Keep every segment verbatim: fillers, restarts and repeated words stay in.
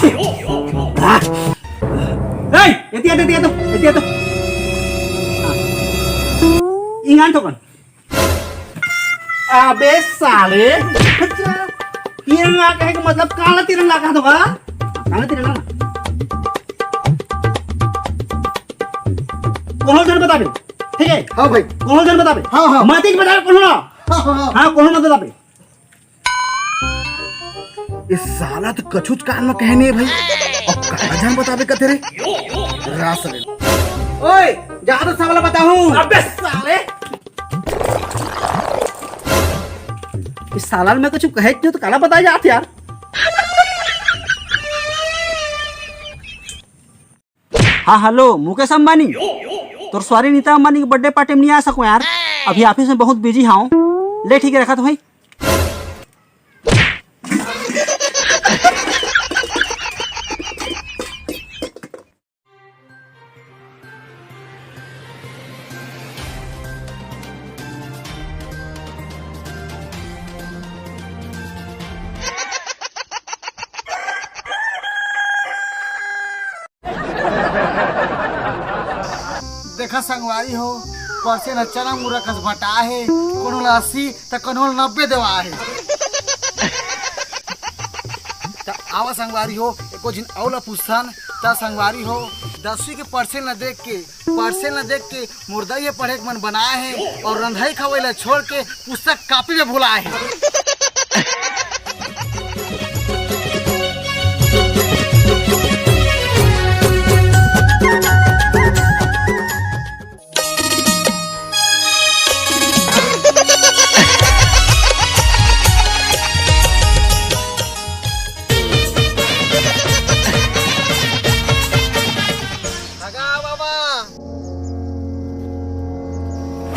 ए, एती आ तो, एती आ तो, एती आ तो। हाँ। इंगान तो कौन? अबे साले, तिरंगा कहे के मतलब काला तिरंगा कहा तो का? काला तिरंगा ना। कोनो झन बताबे, ठीक है? हाँ भाई। कोनो झन बताबे। हाँ, हाँ। मत ही बताबे कोनो ना। हाँ, हाँ, हाँ। हाँ, कोनो ना बताबे। इस साला तो कछुच कान में कहने भाई। अब काला झन बताबे कथे रे। रास रे। ओए, जा तो साला बताहूँ। अबे साले। इस साला में कुछ कहे क्यों तो काला बताया जात यार। हाँ, हेलो, मुकेश अंबानी। तोर सॉरी, नीता अंबानी के बर्थडे पार्टी में नहीं आ सकूँ यार, अभी ऑफिस में बहुत बिजी हूँ। ले, ठीक है, रखा तो भाई। देखा संगवारी हो, परसेंट ह चना मुरा कस बटा हे, कोनो ला अस्सी त कोनो ला नब्बे देवा हे। त आवा संगवारी हो, एको झिन अउ ला पूछथन। त संगवारी हो, दसवीं के परसेंट ला देख के, परसेंट ला देख के मुरदई ह पढ़े के मन बनाए हे अउ रंधई खवई ला छोड़ के पुस्तक कॉपी में भुलाए हे।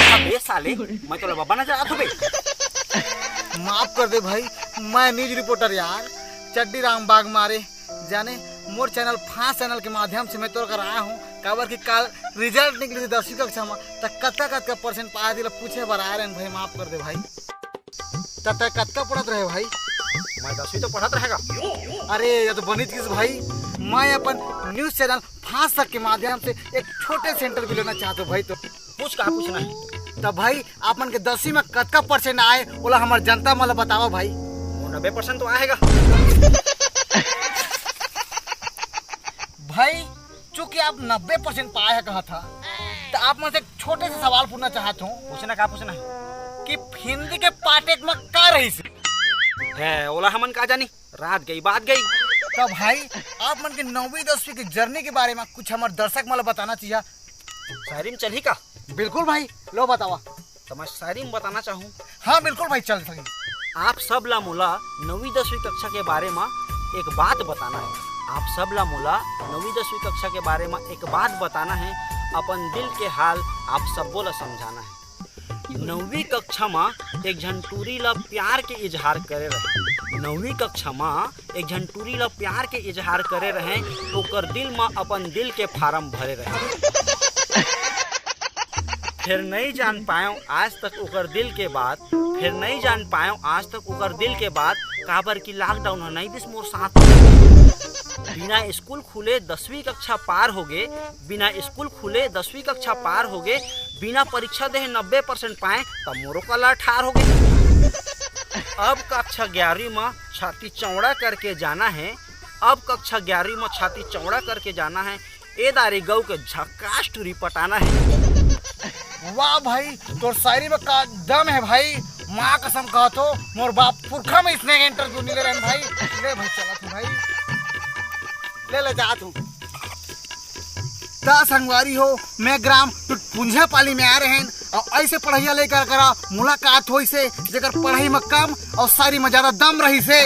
अबे साले, मैं तोला बब्बा नजर आथों बे। माफ कर दे भाई, मैं न्यूज रिपोर्टर यार, चड्डी राम बाग मारे। जाने, मोर चैनल फांस चैनल के माध्यम से मैं तोर कर आया हूँ, काबर कि काल रिजल्ट निकली थी दसवीं कक्षा में, त कतका कतका परसेंट पाए दिला पूछे बर आए रहन भाई, माफ कर दे भाई। त तै कतका पढ़त रहे भाई? मैं दसवीं तो पढ़त रहेगा। अरे, ये तो बनित किस भाई, मैं अपन न्यूज चैनल फांस तक के माध्यम से एक छोटे से इंटरव्यू लेना चाहता हूँ भाई। तो पूछ, का पूछना है? त भाई, आप मन के दसवीं में कतका परसेंट आए, ओला हमर जनता मन ला बतावा भाई। वो नब्बे परसेंट तो आएगा। भाई, चूंकि आप नब्बे परसेंट पाए हे कहा था, त आप मन से एक छोटे से सवाल पूछना चाहत हूँ। पूछना, का पूछना है? कि हिंदी के पाटेट में का रहीस? है, ओला हमन का जानी, रात गई, बात गई। तो भाई, आप मन के नौवीं दसवीं के जर्नी के बारे में कुछ हमर दर्शक मन ला बताना चाहिए। शायरी में चलही का? बिल्कुल भाई, लो बतावा। तो मैं शायरी में बताना चाहूँ। हाँ, बिल्कुल भाई, चल सही। आप सब ला मोला नौवीं दसवीं कक्षा के बारे में एक बात बताना है। आप सब ला मोला नौवीं दसवीं कक्षा के बारे में एक बात बताना है। अपन दिल के हाल आप सबो ला समझाना है। नौवीं कक्षा में एक झन टूरी ला प्यार के इजहार करे रहे। नौवीं कक्षा में एक झन टूरी ला प्यार के इजहार करे रहे, ओकर दिल में अपन दिल के फार्म भरे रहे। फिर नहीं जान पाएंव आज तक ओकर दिल के बात, फिर नहीं जान पाएंव आज तक ओकर दिल के बात, काबर कि लॉकडाउन ह नहीं दिस मोर साथ। बिना स्कूल खुले दसवीं कक्षा पार हो गे, बिना स्कूल खुले दसवीं कक्षा पार हो गे, बिना परीक्षा देहे नब्बे परसेंट पाए, तब मोरो कला ठार हो गे। अब कक्षा ग्यारहवीं में छाती चौड़ा करके जाना है, अब कक्षा ग्यारहवीं में छाती चौड़ा करके जाना है, ए दारी गऊ के झकास टूरी पटाना है। वाह भाई, तोर शायरी में का दम है भाई, माँ कसम कहत हो, मोर बाप पुरखा में इसने इंटरव्यू नहीं ले रहे हैं भाई। ले भाई, चला तू भाई, ले ले जा तू। त संगवारी हो, मैं ग्राम टुटपुंजिया पाली में आ रहे हैं और ऐसे पढ़ैया लेकर करा मुलाकात होइसे, जेकर पढ़ाई में कम और शायरी में ज्यादा दम रहीसे।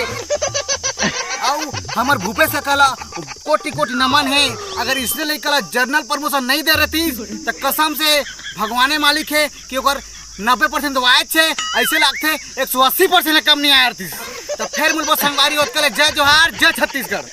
अउ हमर भूपेश काका ला कोटि कोटि नमन है। अगर इसने लइका ला जनरल प्रमोशन नहीं दे रहती त कसम से भगवाने मालिक है कि ओकर नब्बे परसेंट तो आयच है, ऐसे लागथे एक सौ अस्सी परसेंट ले कम नहीं आय रहती। त फिर मिलबो संगवारी, ओतका ले जय जोहार, जय छत्तीसगढ़।